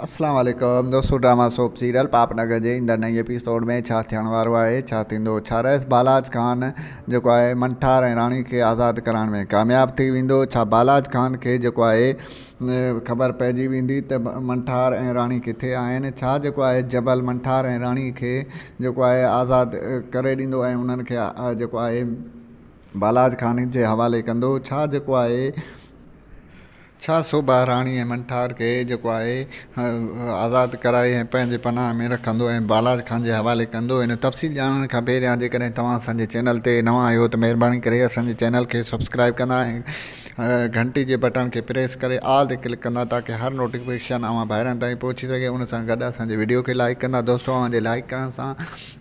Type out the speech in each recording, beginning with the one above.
اسلام عليڪم دوستو ڊراما سوپ سيريل پاپ نگر جي ايندڙ نئين ايپيسوڊ ۾ ڇا ٿيڻ وارو آهي ڇا ٿيندو ڇا رئيس بالاچ خان جيڪو آهي منٺار ۽ راڻي کي آزاد ڪرائڻ ۾ ڪامياب ٿي ويندو ڇا بالاچ خان کي جيڪو آهي خبر پئجي ويندي ته منٺار ۽ راڻي ڪٿي آهن ڇا جيڪو آهي جبل منٺار ۽ راڻي کي جيڪو آهي آزاد ڪري ڏيندو ۽ انهن کي جيڪو آهي بالاچ خان جي حوالي ڪندو ڇا جيڪو آهي ڇا سوڀا راڻي ۽ منٺار کي جيڪو آهي آزاد ڪرائي ۽ پنهنجي پناهه ۾ رکندو ۽ بالاچ خان جي حوالي ڪندو ان تفصيل ڄاڻڻ کان پهريان جيڪڏهن توهان اسان جي چينل تي نوان آهيو ته مهرباني ڪري اسان جي چينل کي سبسڪرائب ڪندا ۽ گهنٽي جي بٽڻ کي پريس ڪري آل تي ڪلڪ ڪندا تاڪه هر نوٽيفڪيشن اوهان ڀائرن تائين پهچي سگهي ان سان گڏ اسان جي وڊيو کي لائڪ ڪندا دوستو اوهان جي لائڪ ڪرڻ سان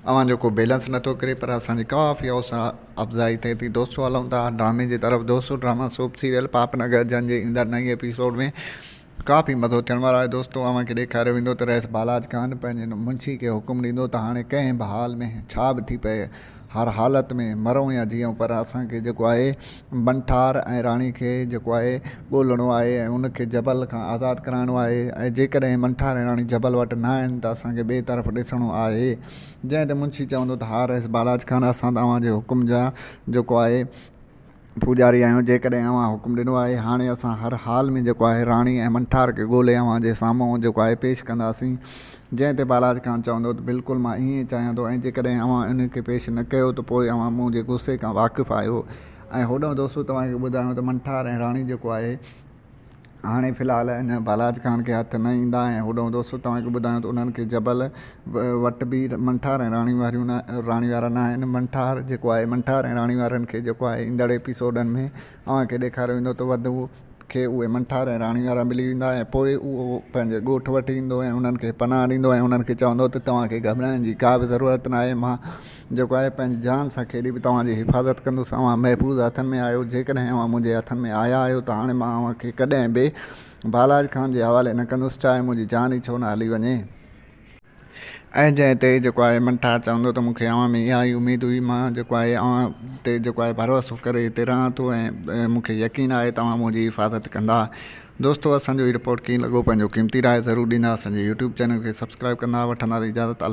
اوهان جو ڪو بيلنس نٿو ڪري پر اسان جي ڪافي حوصلا افزائي ٿئي ٿي دوستو هلون ٿا ڊرامي جي طرف دوستو ڊراما سوپ سيريل پاپ نگر جن جي ايندڙ نئين ايپيسوڊ ۾ ڪافي مزو ٿيڻ وارو آهي دوستو اوهان کي ڏيکاريو ويندو ته رئيس بالاچ خان پنهنجي منشي کي حڪم ڏيندو ته هاڻي ڪنهن به حال ۾ ڇا به ٿي پئي هر حالت ۾ مرون يا جيئون پر اسان کي جيڪو آهي بنٺار ۽ راڻي کي جيڪو آهي ڳولڻو آهي ۽ ان کي جبل کان آزاد ڪرائڻو آهي ۽ جيڪڏهن بنٺار ۽ راڻي جبل وٽ نه آهن ته اسان کي ٻئي طرف ڏسڻو آهي جنهن تي منشي چوندو ته ها رئيس بالاچ خان اسان ته اوهان جي حڪم جا جيڪو آهي پوڄاري آهيون جيڪڏهن اوهان حڪم ڏنو آهي هاڻي اسان هر حال ۾ جيڪو آهي راڻي ۽ منٺار کي ڳولي اوهان جي سامهون جيڪو آهي پيش ڪنداسين جنهن تي بالاچ خان چوندو ته بلڪل مان ائين ئي چاهيان ٿو ۽ جيڪڏهن اوهان انهن کي پيش نه ڪيو ته پوء اوهان منهنجي غصي کان واقف آهيو ۽ هوڏانهن دوستو توهان کي ٻڌايان ته منٺار ۽ راڻي جيڪو آهي هاڻي في الحال اڃا بالاچ خان کي هٿ نه ايندا ۽ هوڏانهن دوستو توهان کي ٻڌايان ته انهن کي جبل وٽ به منٺار ۽ راڻي واريون نه راڻي وارا نه آهن منٺار جيڪو آهي منٺار ۽ راڻي وارن کي جيڪو آهي ايندڙ ايپيسوڊن ۾ اوهان کي ڏيکاريو ويندو ته وڌ کي اهي منٺار ۽ راڻي وارا ملي ويندا ۽ پوء اهو پنهنجي ڳوٺ وٺي ايندو ۽ انهن کي پناهه ڏيندو ۽ انهن کي چوندو ته توهان کي گهٻرائڻ جي ڪا به ضرورت نه آهي مان جيڪو آهي پنهنجي جان سان کيڏي به توهان جي حفاظت ڪندس، اوهان محفوظ هٿن ۾ آهيو، جيڪڏهن اوهان منهنجي هٿن ۾ آيا آهيو ته هاڻي مان اوهان کي ڪڏهن به بالاچ خان جي حوالي نه ڪندس، چاهي منهنجي جان ئي ڇو نه هلي وڃي. ۽ جنهن تي جيڪو آهي منٺار چوندو ته مون کي اوهان ۾ اها ئي اميد هئي، مان جيڪو آهي اوهان تي جيڪو آهي ڀروسو ڪري هتي رهان ٿو ۽ مون کي يقين آهي ته اوهان منهنجي حفاظت ڪندا. دوستو اسان جو هي رپورٽ ڪيئن لڳو پنهنجو قيمتي راء ضرور ڏيندا، اسان جي يوٽيوب چينل کي سبسڪرائب ڪندا، وٺندا اجازت الله.